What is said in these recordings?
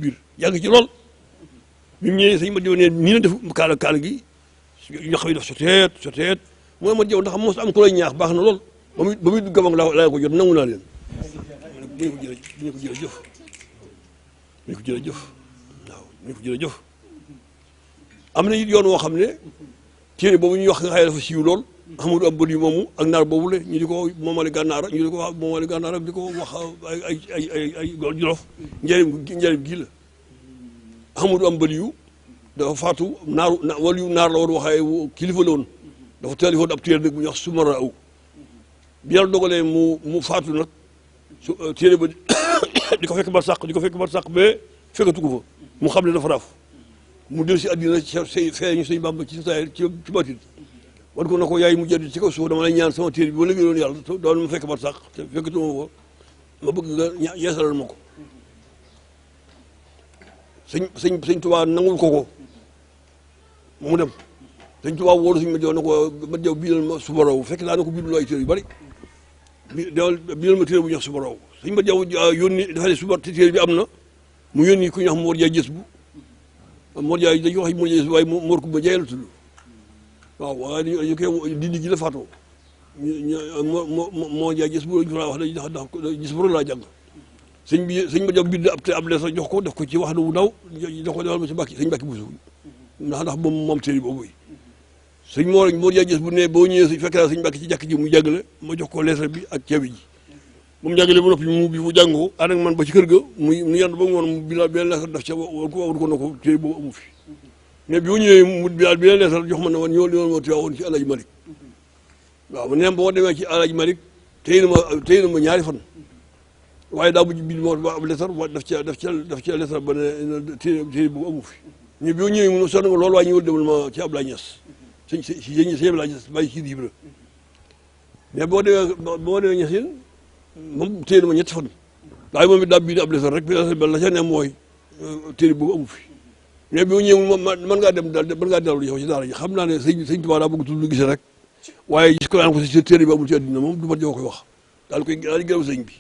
biir yàgg ci lool bi mu ñëwee sëñ ma jow ne nii la def kaala gi ñoo xam ne def soteet mooy ma jow ndax mos am ku lay ñaax baax na lool ba muy gabang laa ko jot nangu naa leen bu ñu ko jërëjëf waaw ñu ko jërëjëf am na it yoon woo xam ne téere boobu ñuy wax nga xëy dafa siiw lool Ahmadou am bëri moomu ak naar boobu le ñu di ko moomale gànnaar ñu di ko wax moomale gànnaar di ko wax ay Jolof njëriñ gii la Ahmadou am bëri yu dafa faatu waliyu naar la woon waxee kilifa la woon dafa téléphone ab téere nag bu ñuy wax sumara aw bi yàlla dogalee mu faatu nag su téere ba di ko fekk bar sàq ba fekkatu ko fa mu xam ne dafa raaf mu del si àddina feeñu sëñ Bàmba ci saayir ci batin wan ko na ko yaay mu jaddi ci kaw suuf dama lay ñaan sama téere bi ba léegi loon yàlla doon ma fekk bar sàq te fekkatu ma ko ma bëgg nga yeesalal ma ko sëñ Tuubaa nangul ko mu dem sëñ Tuubaa wóolu suñu ma jow na ko ma jow biilal ma suba raw fekk daa na ko biidul ay téere yu bari biilal ma téere bu ñuy wax suba raw sëñ ma jow yónni dafa ne suba téere bi am na mu yónni ku ñuy wax Mor Jaay gës bu Mor Jaay dañuy wax Mor Jaay gës bu waaye Mor Kumba Jaay la tudd waaw waaye ñu koy dindi gi la faatoo Mor Jaay gës bu lañu fa wax ndax gis bu laa jàng sëñ ma jow bind ab lees jox ko def ko ci wax na wu ndaw da ko defal ma si Mbàkke sëñ Mbàkke Buso ndax moom téere boobu sëñ Mor Jaay gës bu ne boo ñëwee si fekk naa sëñ Mbàkke ci jàkk ji mu jàngale ma jox ko leesal bi ak ceebi ji ba mu jàngalee ba noppi mu jàng ko ànd ak man ba ci kër ga muy yendu ba ngoon mu bilaa benn leesal daf ca war ko na ko téere boobu amu fi mais bi mu ñëwee mu bilaa benn leesal jox ma ne woon ñoo ma teewoon ci Alaaji Malik waaw ma ne boo demee ci Alaaji Malik téye na ma ñaari fan waaye daa mujj bind moo ba ab leesal daf ca leesal ba ne téere boobu amu fi mais bi mu ñëwee mu sonn nga loolu waaye ñëwal demal ma ci Ablaye Niass sëñ Ablaye Niass bàyyi ci Ibra mais boo demee Niass yéen moom téye na ma ñetti fan waaye moom it daa bind ab leesal rek ba la ca ne mooy téere boobu amu fi mais bi mu ñëwee mën ngaa dem daal mën ngaa dellu yow ci daara ji xam naa ne sëñ Tuubaa daa bëgg tudd lu gisee rek waaye gis ko naan ko si téere bi amul ci àddina moom du ma jow koy wax daal di gërëm sëñ bi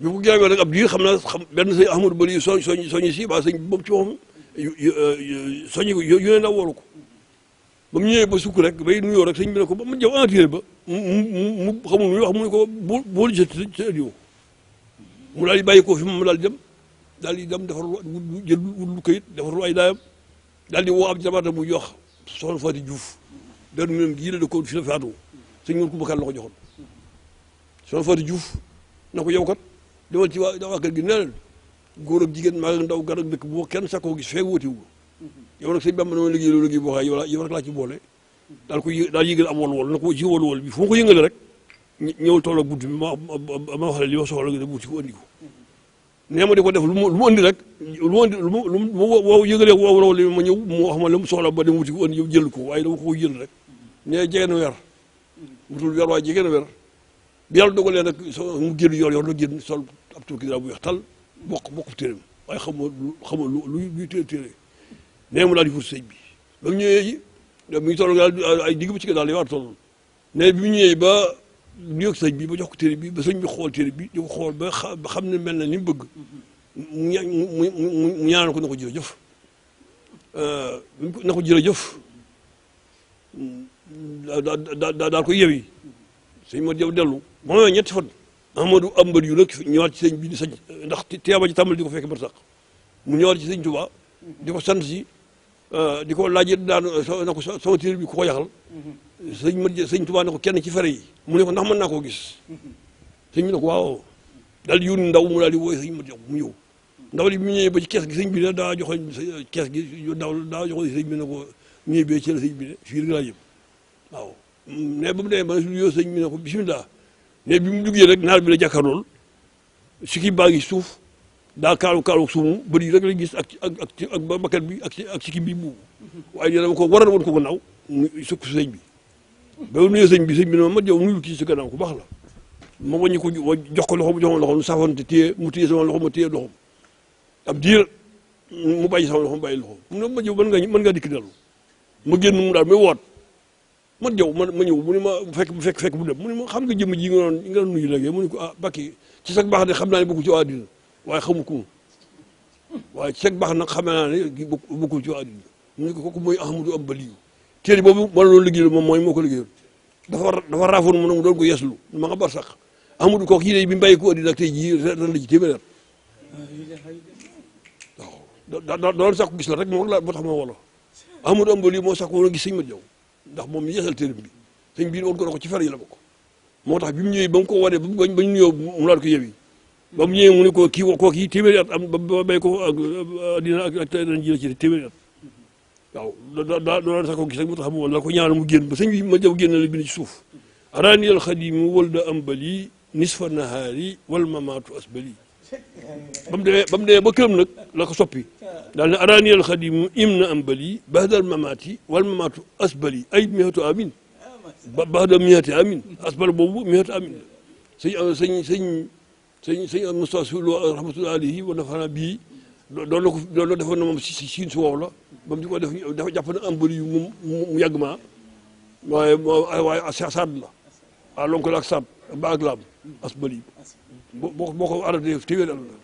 ko gërëmee nag ab diir xam naa benn sëñ Ahmadou Bari soññi si waa sëñ bi moom ci waxam soññi ko yónnee na woolu ko ba mu ñëwee ba sukk rek bay nuyoo rek sëñ bi ne ko ba mu jaw téere ba mu xamul muy wax mu ne ko boolu ci ëddiwo mu daal di bàyyi ko fi mu daal di dem defar jël wut lu kayit defar ay daayam daal di woo ab jabaata mu jox soxna Faati Diouf der minem gii la da ko fi la faatu sëñ mën ko bakkan la ko joxoon soxna Faati Diouf na ko yow kat demal ci waa kër gi nee leen góor ak jigéen maa ngi ndaw gar ak dëkk bu kenn sakkoo gis feeg wóote wu yow nag sëñ Bamba dama liggéey loolu liggéey boo xam yow rek laa ci boole daal yëgal am wol na ko ci wol bi fu ma ko yëngale rek ñëwal tool ak bunt bi ma wax la li ma soxla nga buuti ko andi ko nee ma di ko def lu mu andi rek lu mu yëgalee wol li ma ñëw mu wax ma la mu soxla ba dem wuti ko andi yow jël ko waaye dama ko jël rek nee jege na weer wutul weer waaye jege na weer bi yàlla dogalee nag mu génn yor na génn sol ab turki daa bu weex tal bokk téeréem waaye xamoo luy téere nee mu daal di fut sëñ bi ba mu ñëwee ji mi ngi toll ay digg ba ci daal di war toll ne bi mu ñëwee ba nuyoog sëñ bi ba jox ko téere bi ba sëñ bi xool téere bi di ko xool ba xam ne mel na ni mu bëgg mu ñaanal ko na ko jërëjëf na ko jërëjëf daal ko yewi sëñ ma jow dellu ba ma ñetti fan Ahmadou ambal yu nag ñëwaat ci sëñ bi di sañ ndax teeba ji tàmbali di ko fekk bar sax mu ñëwaat ci sëñ Tuubaa di ko sant si di ko laaj daan na ko sama téere bi ku ko yaxal sëñ Tuubaa ne ko kenn ci fere yi mu ne ko ndax mën naa koo gis sëñ bi ne ko waaw daal di yónni ndaw mu daal di wooy sëñ ma jox mu ñëw ndaw li mu ñëwee ba ci kees gi sëñ bi ne daa joxoon kees gi ndaw daa joxoon sëñ bi ne ko ñëwee bee ci la sëñ bi ne fii rek laa jëm waaw ne ba mu demee ba yoo sëñ bi ne ko bisimilah ne bi mu duggee rek naar bi la jàkkaarlool sikki baa ngi suuf daa kaalu suumu bëri rek la gis ak bakkat bi ak sikki bi buubu waaye dama ko waral woon ko gannaaw mu sukk sëñ bi ba mu nuyoo sëñ bi ne ma jow nuyul kii si gannaaw ku baax la ma wàññi ko jox ko loxo mu jox ma loxo mu saafoonte téye mu téye sama loxo ma téye loxo ab diir mu bàyyi sama loxo mu bàyyi loxo mu ne ma jow mën ngaa dikk dellu ma génn mu daal may woot ma jow ma ñëw mu ne ma fekk mu dem mu ne ma xam nga jëmm ji nga doon nuyu léegi mu ne ko ah Bakki ci sax baax de xam naa ne bëggu ci waa dina waaye xamu ko waaye ceeg baax nag xamee naa ne bokkul ci waa àddina mu ne ko kooku mooy ahmadou ambali téere boobu ma la doon liggéeyal moom mooy moo ko liggéeyal dafa raafoon mu ne doon ko yeeslu ma nga bar sax ahmadou kooku yi bi mbéy ko àddina ak tey jii ren la ci téeméer waaw doon sax gis la rek moom la moo tax ma wolo ahmadou ambali moo sax ko gis sëñ Mat Jaw ndax moom yeesal téere bi sëñ bi woon ko na ko ci fer yi la bokk moo tax bi mu ñëwee ba mu ko wane ba ñu nuyoo mu laat ko yewi ba mu ñëwee mu ne ko kii téeméeri at am ba bay ko ak dina ak tey dañ ji ci téeméeri at waaw doon sax ko gis rek mu tax mu la ko ñaanal mu génn ba sëñ bi ma jaw génn la bind ci suuf araniyal xadimu walda ambali nisfa nahaari wal mamaatu asbali ba mu demee ba këram nag la ko soppi daal ne araniyal xadimu imna ambali bahdal mamaati wal mamaatu asbali ay mihatu amin bahda mihati amin asbal boobu mihatu amin sëñ Moustapha Lo rahmatullahi alayhi wa nafana bii doon la defoon na moom si siin su wow la ba mu di ko dafa jàpp na ambali yu mu yàgg maa waaye saad la ah lonko la ak saad ba ak laam asbali boo ko arrêté téwéer al la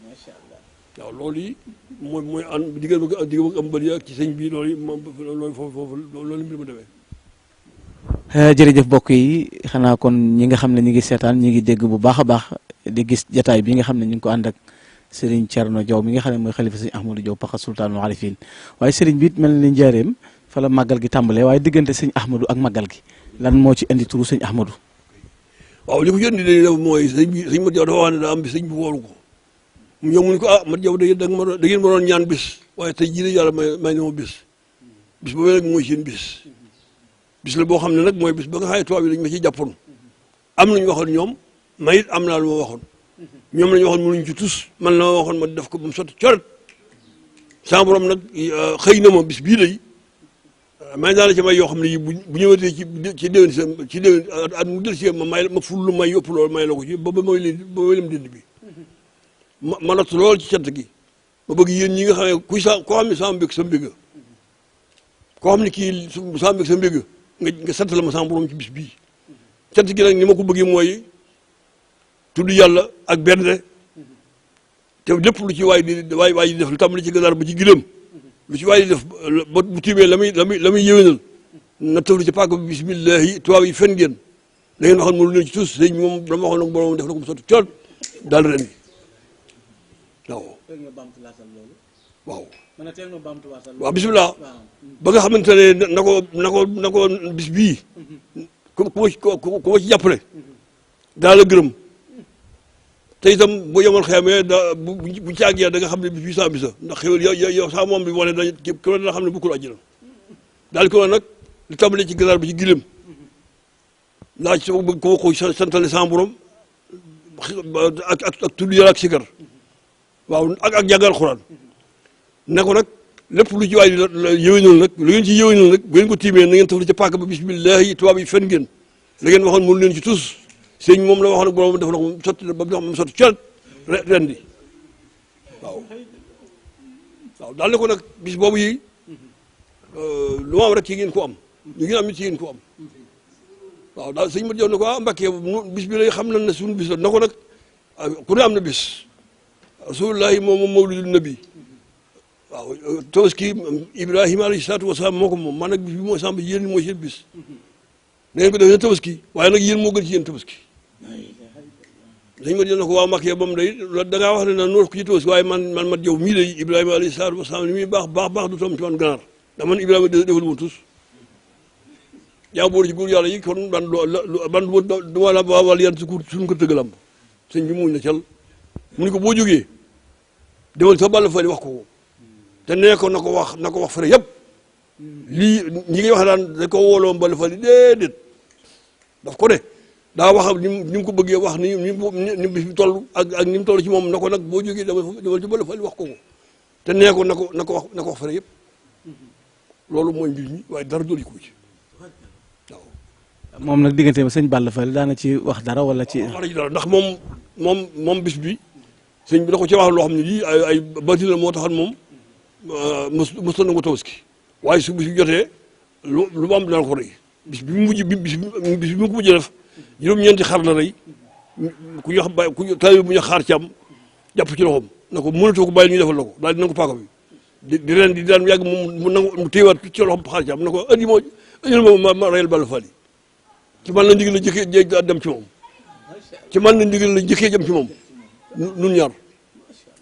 waaw loolu yi mooy an diggal bëgg ambali ak ci sëñ bi loolu foofu loolu mbir ma demee jërëjëf mbokk yi xanaa kon ñi nga xam ne ñi ngi seetaan ñi ngi dégg bu baax a baax di gis jataay bi nga xam ne ñu ngi ko ànd ak Serigne Thierno Diaw mi nga xam ne mooy xalifa Serigne Ahmadou Diaw pakha sultaanul arifin waaye Serigne bi it mel ni njaareem fa la màggal gi tàmbalee waaye diggante Serigne Ahmadou ak màggal gi lan moo ci indi turu Serigne Ahmadou. waaw li ko yónni dañuy def mooy sëñ Mat Jaw dafa wax ne daa am bis sëñ bi woolu ko mu ñëw mu ne ko Mat Jaw da ngeen ma doon ñaan bis waaye tey jii yàlla may na ma bis boobu nag mooy seen bis la boo xam ne nag mooy bis ba nga xam ne tubaab yi dañ ma ciy jàppoon am nañu waxoon ñoom may it am naa lu ma waxoon ñoom lañu waxoon mënuñ ci tus man la ma waxoon ma def ko ba mu sotti coret sama borom nag xëy na ma bis bii day may naa la ci may yoo xam ne yi bu ñëwatee ci déwén at mu del si ma ful lu may yëpp loolu may la ko ci ba mooy lem dënd bi ma natt lool ci cant gi ma bëgg yéen ñi nga xam ne koo xam ne sama mbég sa mbég koo xam ne kii sama mbég sa mbég nga sant la ma sama borom ci bis bii cant gi nag ni ma ko bëggee mooy tudd yàlla ak benn te lépp lu ci waay di def lu tàmbali ci ganaar ba ci gileem lu ci waay di def ba bu tiimee la muy yéwénal na tëflu ci paaka bi bismillahi tubaab yi fen ngeen da ngeen waxoon mënu leen ci tus sëñ moom dama waxoon nag borom def na ko mu sotti coon daal ren bi waaw bisimilah ba nga xamante ne na ko bis bii ku ma ci jàppale daa la gërëm te itam bu yemoon xeemee bu caagee da nga xam ne bis bii saa bisa ndax xéwal yow saa moom bi wane da dana xam ne bukkul àjjana daal ko nag li tàmbalee ci ganaar bi ci gileem laaj ko santale sama borom ak tudd yàlla ak sikar waaw ak jàngal Alxuraan ne ko nag lépp lu ci waay yëwénal nag lu ngeen ci yëwénal nag bu ngeen ko tiimee na ngeen taf li ca paaka ba bismillahi tubaab yi fen ngeen la ngeen waxoon mënu leen ci tus sëñ moom la waxoon ak borom def na ko sotti ba mu sotti colet ren di waaw daal ne ko nag bis boobu yi lu ma am rek ci ngeen ko am ñu ngeen am ci ngeen ko am waaw daal sëñ Mat Jaw ne ko Mbàkke bis bi lay xam nañ ne suñu bis la na ko nag ku ne am na bis rasulullahi moom mawlidul nabi waaw tabaski Ibrahima alayhi salaatu wasalaam moo ko moom man nag bis bi mooy sàmm yéen mooy seen bis na ngeen ko def ne tabaski waaye nag yéen moo gën ci yéen tabaski dañ ma jël na ko waaw Mbàkke ba mu day da ngaa wax ne na noor ko ci tabaski waaye man Mat Jaw mii day Ibrahima alayhi salaatu wasalaam li muy baax du tom ci man ganaar da man Ibrahima defal ma tus yaa boor ci góor yàlla yi kon ban du ma la wàll yan suñu ko tëggalam sëñ bi muñ na cal mu ni ko boo jógee demal sa bàll fali wax ko te nee ko na ko wax fere yëpp lii ñi ngi wax daan da ko wooloo bàll fali déedéet daf ko ne daa wax ni mu ko bëggee wax ni bis bi toll ak ni mu toll ci moom na ko nag boo jógee demal ci bàll fali wax ko te nee ko na ko wax fere yëpp loolu mooy mbir mi waaye dara dolli ko ci moom nag diggante ba sëñ Balla Fall daana ci wax dara wala ci. dara ndax moom bis bi sëñ bi da ko ci wax loo xam ne lii ay bati la moo taxan moom mos na ko tabaski waaye su bis bi jotee lu mu am dana ko rey bis bi mu ko mujj def juróom-ñeenti xar la rey ku ñu taalibe bu ñu xaar ci am jàpp ci loxoom na ko mënatoo ko bàyyi ñu defal la ko daal di nangu paaka bi di ren di daan yàgg mu nangu mu téewaat ci loxo xaalis am na ko andi moo andil ma reyal Balla Fall yi ci man la ndigal la jëkkee dem ci moom ci man la ndigal la jëkkee jëm ci moom nun ñaar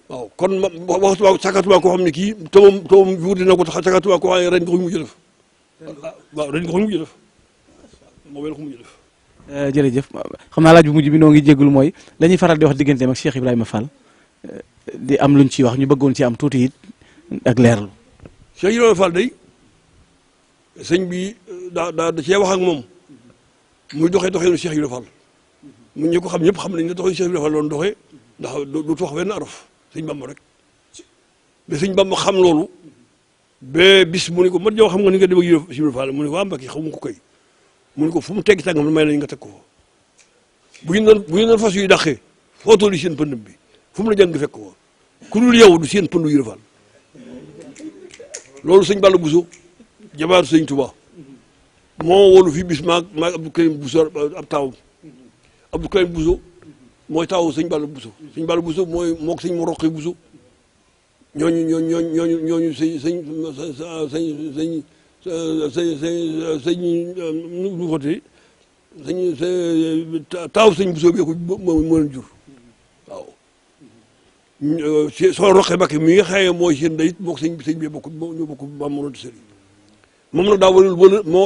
waaw kon ma waxtuma sakatuma koo xam ne kii te moom wuute na ko sakatuma koo xam ne ren nga ko mujj def waaw ren nga ko mujj def moom la ko mujj def jërëjëf xam naa laaj bu mujj bi noo ngi jéggul mooy la ñuy faral di wax digganteem ak Cheikh Ibrahima Fall di am luñ ci wax ñu bëggoon ci am tuuti it ak leerlu. Cheikh Ibrahima Fall day sëñ bi da cee wax ak moom muy doxee nu Cheikh Ibrahima Fall mu ñu ko xam ñëpp xam nañ ne doxee Cheikh Ibrahima Fall doon doxee ndax du wax benn araf sëñ Bamba rek mais sëñ Bamba xam loolu ba bis mu ne ko mat yow xam nga ni nga dem ak Ibrahima Fall mu ne ko waa Mbacke xamu ko koy mu ne ko fu mu teggi tàngam may lañ nga teg ko fa bu ñu doon fas yu dàqee foo toll seen pëndam bi fu mu la jàng fekk ko ku dul yow du seen pëndu Ibrahima Fall loolu sëñ Balla Bousso jabaaru sëñ Touba moo wolu fii bis maag Abdou Karim Bousso ab taawam Abdou Karim Bousso mooy taawu sëñ Balla Bousso sëñ Balla Bousso mooy moog sëñ Moroqi Bousso ñooñu sëñ nu ko tee taaw sëñ Bousso bi ko moo leen jur waaw soo roqee Mbakke mi nga xëyee mooy seen day moog sëñ bi bokk ñoo bokk maam moo doon sëriñ moom nag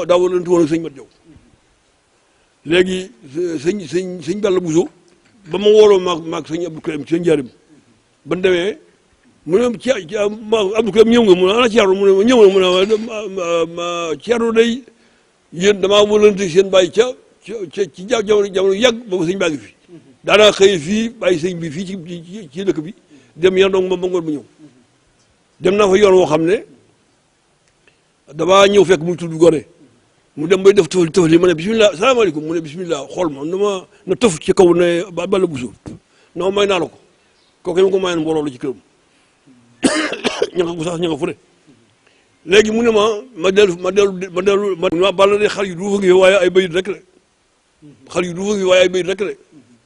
daa walante woon ak sëñ Mat Jaw léegi sëñ Balla Bousso ba ma wooloo maag sëñ Abdou Karim ci sëñ Njaarim ba demee mu ne Abdou Karim ñëw nga mu ne ana Thierno mu ne ñëw na mu ne Thierno day yéen damaa walante seen bàyyi ci jamono yàgg boobu sëñ baa ngi fi daanaa xëy fii bàyyi sëñ bi fii ci dëkk bi dem yan doog moom ba ngoon bu ñëw dem naa fa yoon woo xam ne damaa ñëw fekk muy tudd gore mu dem bay def tëfli ma ne bisimilah salaamaaleykum mu ne bisimilah xool ma na tëf ci kaw ne Balla Bousso non may naa la ko kooku ma ko mayoon mbooloo la ci këram ña nga bu sax ña nga fu ne léegi mu ne ma dellu Balla de xar yu duufa ngi fi waaye ay bayit rek le xar yu duufa ngi fi waaye ay bayit rek le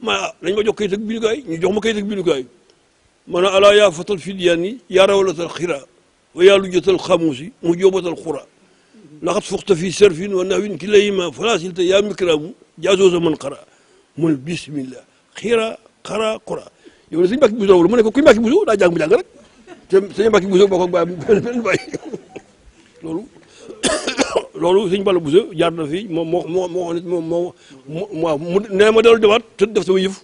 nañ ma jox kayit ak bindukaay ñu jox ma kayit ak bindukaay ma ne alaa yaa fatal fidyaan yaa rawlatal xira wa yaa lujjatal xamuusi mu joobatal xura laxat fuxta fi serfin wa nahwin ki layima falasilta yaa mikraamu jaasoosa man xara mu ne bismillah xira xara xura yow ne sëñ Mbàkke Buso wala mu ne ko kuy Mbàkke Buso daa jàng mu jàng rek te sëñ Mbàkke Buso boo ko bàyyi benn bàyyi loolu sëñ Balla Bousso jaar na fi moo mu nee ma dellu demaat te def sama yëf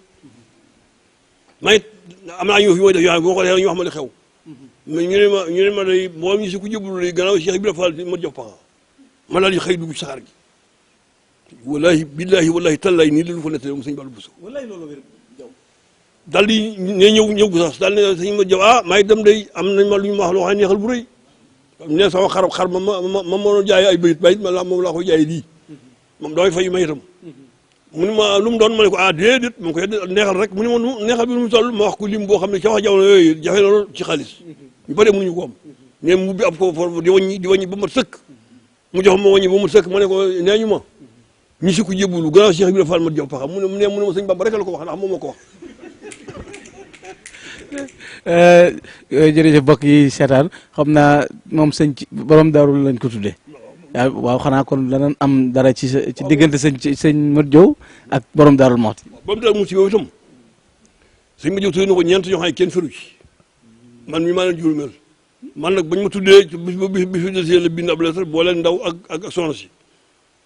maa ngi am naa ñëw fi mooy def yoo xam ne boo ko defee ñu wax ma li xew mais ñu ne ma day boo ñu si ku jëblu day gannaaw Cheikh Ibrahima Fall ma jox paxa ma daal di xëy dugg ci saxaar gi wallahi billahi wallahi tallahi nii lañu ko nettali moom sëñ Balla Bousso daal di ne ñëw gu sax daal ne sëñ ma jaw maa ngi dem day am nañ ma lu ñu ma wax loo xam ne neexal bu rëy ne sama xar ma mënoon jaay ay bayit moom laa koy jaayee lii moom damay fay may itam mu ne ma lu mu doon ma ne ko déedéet mu koy neexal rek mu ne ma neexal bi nu mu toll ma wax ko lim boo xam ne ca wax jamono yooyu jafe na lool ci xaalis ñu bëri mënuñu ko am ne mu bi ab ko for di wàññi ba mat sëkk mu jox ma wàññi ba mat sëkk ma ne ko nee ñu ma ñi si ko jébbalu gannaaw Cheikh Ibrahima Fall ma jox paxa mu ne ma sëñ Bamba rek la ko wax ndax moom moo ko wax jërëjëf mbokk yi seetaan xam naa moom sëñ borom daarul lañ ko tuddee waaw xanaa kon danañ am dara ci diggante sëñ Mat Jaw ak borom daarul Muxti borom daarul Muxti boobu itam sëñ Mat Jaw tuddee na ko ñeent ñoo xam ne kenn feru ci man mi maa leen juróomeel man nag bañ ma tuddee bi fi desee la bind ab lettre boo leen ndaw ak soxna si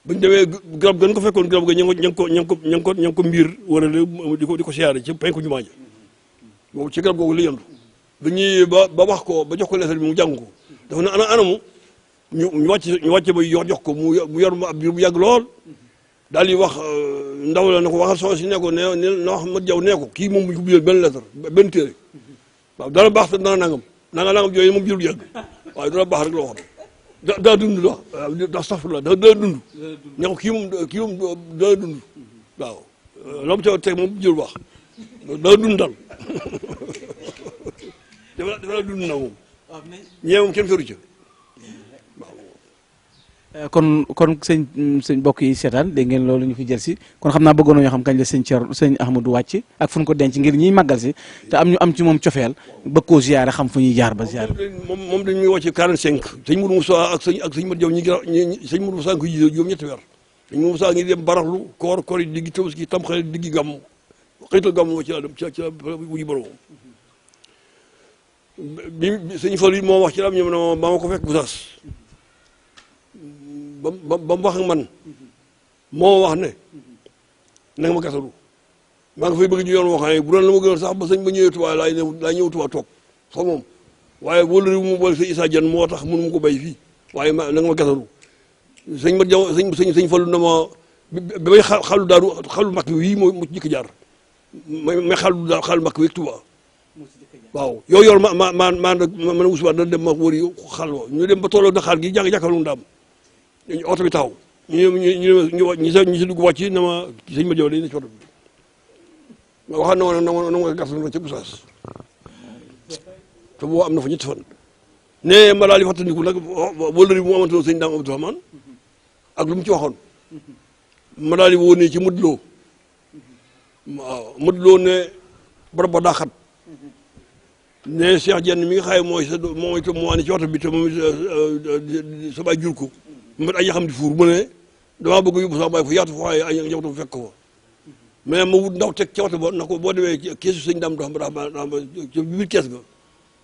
bañ demee garab gan ko fekkoon garab ga ña ngi ko mbir warale di ko siyaare ci penku jumaa ja boobu ci garab googu li yendu dañuy ba wax ko ba jox ko lettre bi mu jàng ko dafa ne anamu ñu wàcce ba jox ko mu yor ma ab biir bu yàgg lool daal di wax ndaw la ne ko waxal soxna si ne ko na wax Mat Jaw nee ko kii moom buñ ko bindal benn lettre benn téere waaw dana baax te dana nangam jooyu moom jël du yàgg waaye dana baax rek la wax daa dund la waaw da safla da dund ne ko kii moom dana dund waaw la mu ca teg moom jël baax daa dund dal dafa dund na moom ñee moom kenn feru ca waaw kon sëñ mbokk yi seetaan dégg ngeen loolu ñu fi jël si kon xam naa bëggoon nañoo xam kañ la sëñ Ahmadou wàcc ak fu ñu ko denc ngir ñiy màggal si te ñu am ci moom cofeel bëgg koo ziyaare xam fu ñuy jaar ba ziyaare. moom dañ muy wàcce 45 sëñ Moudou Moussa ak sëñ Mat Jaw sëñ Moudou Moussa ko jiite juróom ñetti weer sëñ Moudou Moussa ngi dem baraxlu koor yi diggi Tabaski Tamxarit diggi gàmm xëytal gàmm ci la dem ci la wuji borom bi sëñ Fall yi moo wax ci la am ñoom ne ma ko fekk Gosaas ba mu wax ak man moo wax ne na nga ma gàttalu maa ngi fay bëgg ñu yoon woo xam ne bu doon la ma gënal sax ba sëñ ba ñëwee Tuubaa laay ñëw Tuubaa toog fa moom waaye wóolu réew mu boole sëñ Issa Diène moo tax mënu ma ko béy fii waaye na nga ma gàttalu sëñ ma jaw sëñ Fallu na ma ba may xalu daaru xalu makk wii moo ci jëkk jaar may xalu makk wi Tuubaa waaw yooyu yor man Ousmane da dem ma wëri xal wo ñu dem ba tolloo Dakar gi jàkkaarlu ndaam oto bi taxaw ñu si dugg wàcc na ma sëñ ma jaw dañ ne ci oto bi ma waxaat na ma gàttal na ca Gosaas te boobu am na fa ñetti fan ne ma daal di fàttaliku nag wëllëri bi mu amante sëñ Daam Abdourahmane ak lu mu ci waxoon ma daal di woo ne ci Modou Lo waaw Modou Lo ne barab ba daa xat ne Cheikh Diène mi nga xaye mooy moo ane ci oto bi te moom sa baay jur ko mat ay yaxam di fuur mu ne damaa bëgg yóbbu sama baay fu yaatu fa waaye ay njabootam fekk ko fa mais ma wut ndaw teg ca oto ba na ko boo demee keesu sëñ Daam ci biir kees ga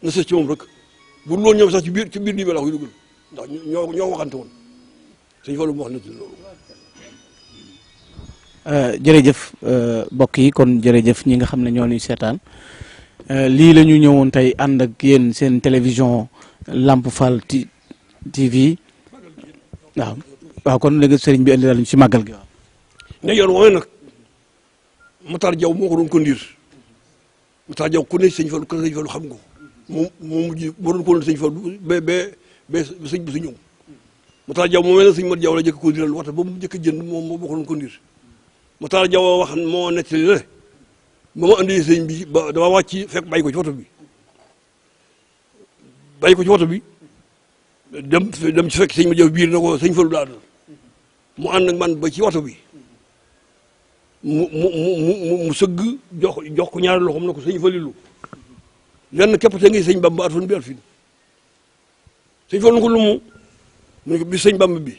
na sës ci moom rek bu loolu ñoom sax ci biir lii ba la koy dugal ndax ñoo waxante woon sëñ Fallu mu wax na ci loolu. jërëjëf mbokk yi kon jërëjëf ñi nga xam ne ñoo ñuy seetaan lii la ñu ñëwoon tey ànd ak yéen seen télévision Lamp Fall TV waaw kon léegi sëriñ bi indi daal ci màggal gi waaw. ne yoon woowee nag Matar Jaw moo ko doon conduire Matar Jaw ku ne sëñ Fallu xam nga moom mujj moo doon conduire sëñ Fallu ba sëñ bi su ñëw Matar Jaw moom la sëñ Mat Jaw la jëkk conduire waxta ba mu jëkk jënd moom moo ko doon conduire Matar Jaw wax moo nettali ne ba ma andi sëñ bi ba dama wàcc fekk bàyyi ko ci oto bi dem ci fekk sëñ ma jaw biir na ko sëñ Fallu daa àndal mu ànd ak man ba ci oto bi mu sëgg jox ko ñaari loxoom na ko sëñ Fallilu lenn képp te ngi sëñ Bamba at fan bi at fin sëñ Fallu na ko lu mu ne ko bis sëñ Bamba bi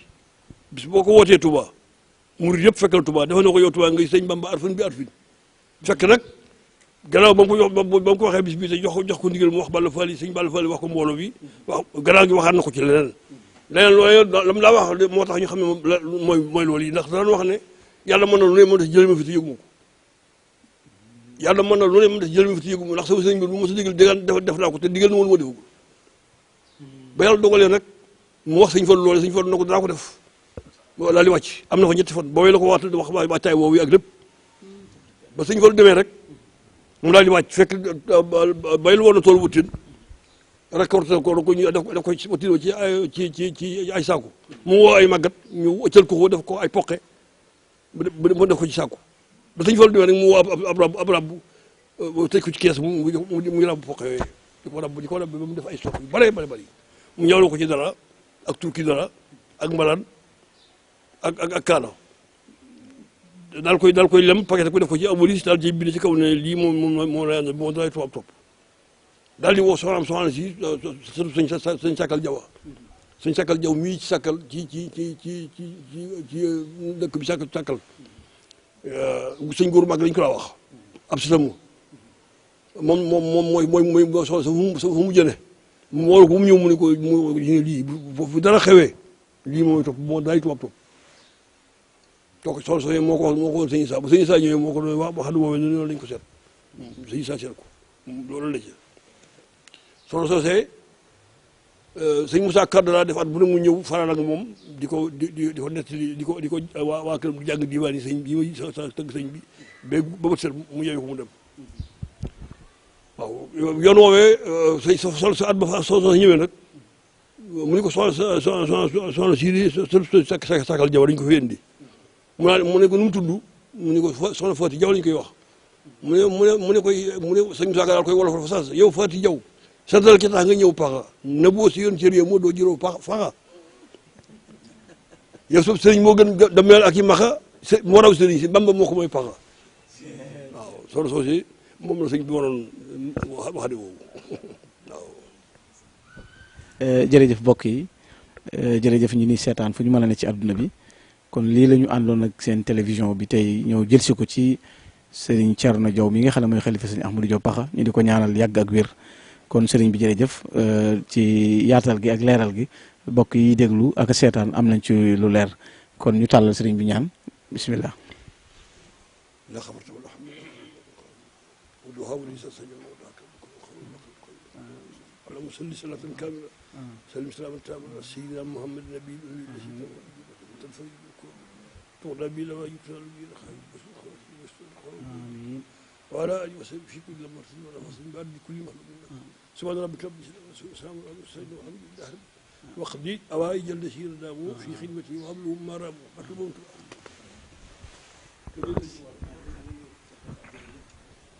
bis boo ko wootee Touba murid yëpp fekkal Touba dafa na ko yow Touba ngay sëñ Bamba at fan bi at fin fekk nag gannaaw ba mu ko waxee bis bii te jox ko ndigal mu wax Balla Fall sëñ Balla Fall wax ko mbooloo bi wax gannaaw gi waxaat na ko ci leneen loolu lam laa wax moo tax ñu xam ne mooy loolu yi ndax daan wax ne yàlla mën na lu ne mën def jël ma fi te yëgu ma ko yàlla mën na lu ne mën def jël ma fi te yëgu ma ndax sama sëñ bi lu ma sa digal def naa ko te digal na woon moo defagul ba yàlla dogalee nag mu wax sëñ Fallu loole sëñ Fallu na ko danaa ko def daal di wàcc am na fa ñetti fan boobu la ko wax waataay woowu ak lépp ba sëñ Fallu demee rek mu daal di wàcc fekk baylu woon na tool wutin récolté ko def ko ci wutin ci ay saako mu woo ay màggat ñu ëccal ko def ko ay poqe mu def ko ci saako ba sëñ Fallu demee rek mu woo ab rab tëj ko ci kees mu rab poqe yooyu di ko rab ba mu def ay stock yu bare mu ñawloo ko ci dara ak turki dara ak mbalaan ak kaana daal koy lem paquet ko def ko ci amoris daal ci bind ci kaw ne lii moom la yàlla moo dalay tubaab topp daal di woo soxna si sëñ Sakal Jaw sëñ Sakal Jaw mii ci Sakal ci dëkk bi Sakal sëñ góor mag lañ ko laa wax ab sitam moom mooy soxna sa fu mu jëne mu woo ko mu ñëw mu ne ko lii bu dara xewee lii mooy topp moo dalay tubaab topp donc soxna Sow moo ko woon sëñ Issa bu sëñ Issa ñëwee moo ko doon wax xam ne moom loolu lañ ko seet sëñ Issa seet ko loolu la ci soxna Sow sëñ Moussa Kardala def at bu ne mu ñëw faral ak moom di ko nettali di ko waa këram di jàng diwaan yi sëñ bi sa tëgg sëñ bi ba bët set mu yeewu ko mu dem waaw yoon woowee sëñ sa at ba fa soxna ñëwee nag mu ni ko soxna si Sakal Jaw dañ ko fi indi mu ne ko nu mu tudd mu ne ko soxna Faati Jaw lañ koy wax mu ne sëñ Moussa daal koy wolof fa sas yow Faati Jaw sa dal ki tax nga ñëw paxa na boo si yoon ci réew moo doo jëroo paxa yow soo sëriñ moo gën dameel ak i maxa moo raw sëriñ si Bamba moo ko mooy paxa waaw soxna soosi moom la sëñ bi waroon wax de woowu waaw. jërëjëf mbokk yi jërëjëf ñu ni seetaan fu ñu mën a ne ci àdduna bi kon lii la ñu àndoon ak seen télévision bi tey ñëw jël si ko ci sëriñ Thierno Diaw mi nga xam ne mooy xalifa sëriñ Ahmadou Diaw Pakha ñu di ko ñaanal yàgg ak wér kon sëriñ bi jërëjëf ci yaatal gi ak leeral gi mbokk yi déglu ak seetaan am nañ ci lu leer kon ñu tàllal sëriñ bi ñaan bismillah. اللهم صل صلاة كاملة سلم سلاما تاما سيدنا محمد النبي الذي تنفرج تغنى به لما يبتغى به الخير وعلى آله وسلم في كل مرة ولا فصل بعد بكل مخلوق سبحان ربك رب العزة والسلام على المرسلين والحمد لله وقضي أوائج الذين داموا في خدمته وهب لهم ما راموا